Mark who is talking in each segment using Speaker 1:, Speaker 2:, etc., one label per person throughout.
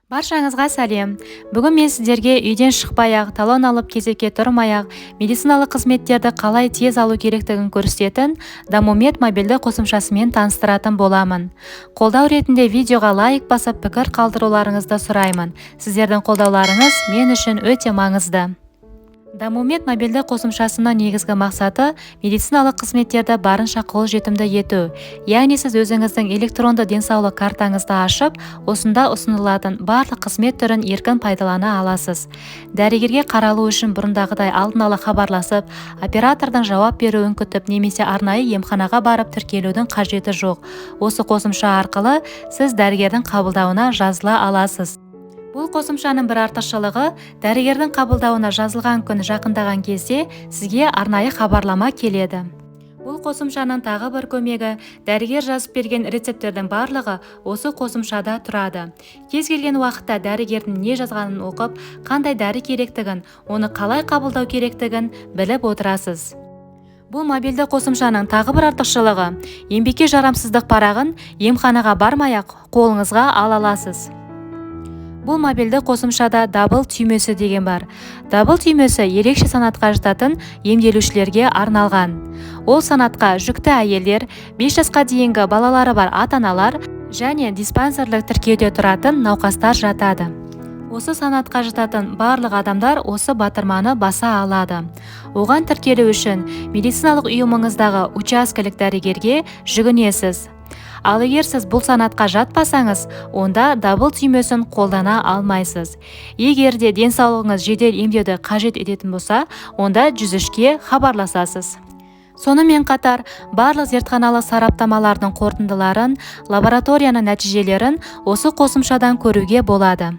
Speaker 1: Баршаңызға сәлем! Бүгін мен сіздерге үйден шықпай-ақ, талон алып кезекке тұрмай-ақ, медициналық қызметтерді қалай тез алу керектігін көрсететін Дамумед мобильді қосымшасымен таныстыратын боламын. Қолдау ретінде видеоға лайк басып, пікір қалдыруларыңызды сұраймын. Сіздердің қолдауларыңыз мен үшін өте маңызды. Дамумед мобильді қосымшасының негізгі мақсаты медициналық қызметтерді барынша қолжетімді ету. Яғни сіз өзіңіздің электронды денсаулық картаңызды ашып, осында ұсынылатын барлық қызмет түрін еркін пайдалана аласыз. Дәрігерге қаралу үшін бұрындағыдай алдын ала хабарласып, оператордың жауап беруін күтіп немесе арнайы емханаға барып тіркелудің қажеті жоқ. Осы қосымша арқылы сіз дәрігердің қабылдауына жазыла аласыз. Бұл қосымшаның бір артықшылығы дәрігердің қабылдауына жазылған күн жақындаған кезде сізге арнайы хабарлама келеді. Бұл қосымшаның тағы бір көмегі дәрігер жазып берген рецепттердің барлығы осы қосымшада тұрады. Кез келген уақытта дәрігердің не жазғанын оқып, қандай дәрі керектігін, оны қалай қабылдау керектігін біліп отырасыз. Бұл мобильді қосымшаның тағы бір артықшылығы еңбекке жарамсыздық парағын емханаға бармай-ақ қолыңызға ала аласыз. Бұл мобильді қосымшада дабыл түймесі деген бар. Дабыл түймесі ерекше санатқа жататын емделушілерге арналған. Ол санатқа жүкті әйелдер, 5 жасқа дейінгі балалары бар ата-аналар және диспансерлік тіркеуде тұратын науқастар жатады. Осы санатқа жататын барлық адамдар осы батырманы баса алады. Оған тіркелу үшін медициналық ұйымыңыздағы учаскелік дәрігерге жүгінесіз. Ал егер сіз бұл санатқа жатпасаңыз, онда дабыл түймесін қолдана алмайсыз. Егер де денсаулығыңыз жедел емдеуді қажет ететін болса, онда 103-ке хабарласасыз. Сонымен қатар, барлық зертханалық сараптамалардың қорытындыларын, лабораторияның нәтижелерін осы қосымшадан көруге болады.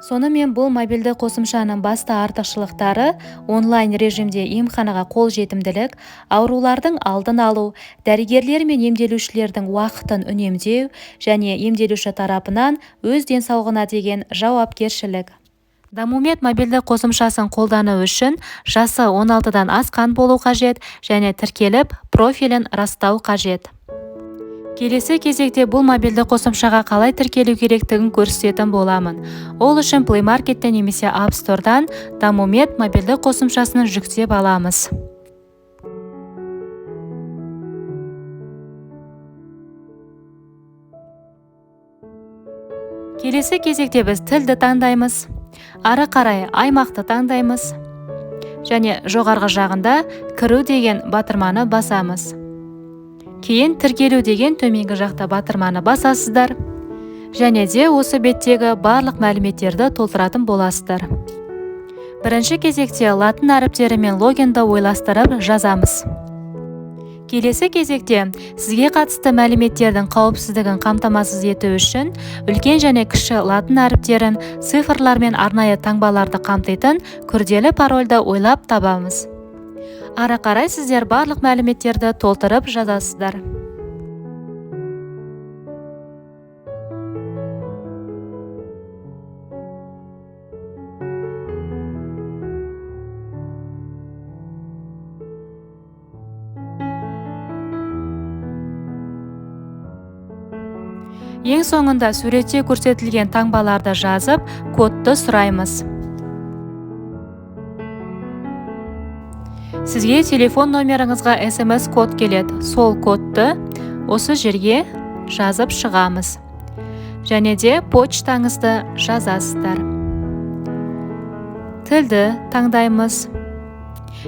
Speaker 1: Сонымен бұл мобильді қосымшаның басты артықшылықтары онлайн режимде емханаға қолжетімділік, аурулардың алдын алу, дәрігерлер мен емделушілердің уақытын үнемдеу және емделуші тарапынан өз денсаулығына деген жауапкершілік. Дамумед мобильді қосымшасын қолдану үшін жасы 16-дан асқан болу қажет және тіркеліп, профилін растау қажет. Келесі кезекте бұл мобильді қосымшаға қалай тіркелу керектігін көрсететін боламын. Ол үшін Play Market'тен немесе App Store'дан Дамумед мобильді қосымшасын жүктеп аламыз. Келесі кезекте біз тілді таңдаймыз. Ары қарай аймақты таңдаймыз. Және жоғарғы жағында кіру деген батырманы басамыз. Кейін тіркелу деген төменгі жақта батырманы басасыздар. Және де осы беттегі барлық мәліметтерді толтыратын боласыздар. Бірінші кезекте латын әріптері мен логинді ойластырып жазамыз. Келесі кезекте сізге қатысты мәліметтердің қауіпсіздігін қамтамасыз ету үшін үлкен және кіші латын әріптерін, цифрлар мен арнайы таңбаларды қамтитын күрделі парольді ойлап табамыз. Ары қарай сіздер барлық мәліметтерді толтырып жазасыздар. Ең соңында суретте көрсетілген таңбаларды жазып, кодты сұраймыз. Сізге телефон номеріңізға SMS код келеді. Сол кодты осы жерге жазып шығамыз. Және де почтаңызды жазасыздар. Тілді таңдаймыз.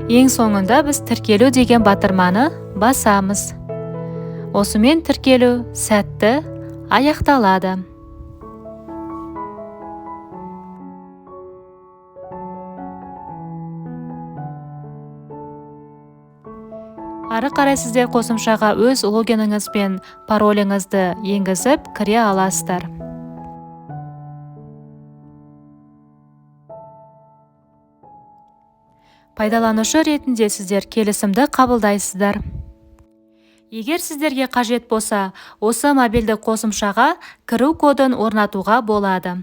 Speaker 1: Ең соңында біз тіркелу деген батырманы басамыз. Осымен тіркелу сәтті аяқталады. Ары қарай сіздер қосымшаға өз логиніңіз бен пароліңізді енгізіп кіре аласыздар. Пайдаланушы ретінде сіздер келісімді қабылдайсыздар. Егер сіздерге қажет болса, осы мобильді қосымшаға кіру кодын орнатуға болады.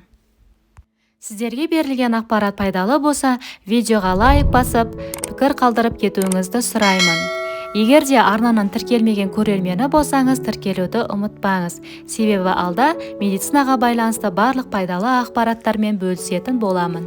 Speaker 1: Сіздерге берілген ақпарат пайдалы болса, видеоға лайк басып, пікір қалдырып кетуіңізді сұраймын. Егер де арнаның тіркелмеген көрермені болсаңыз, тіркелуді ұмытпаңыз, себебі алда медицинаға байланысты барлық пайдалы ақпараттармен бөлісетін боламын.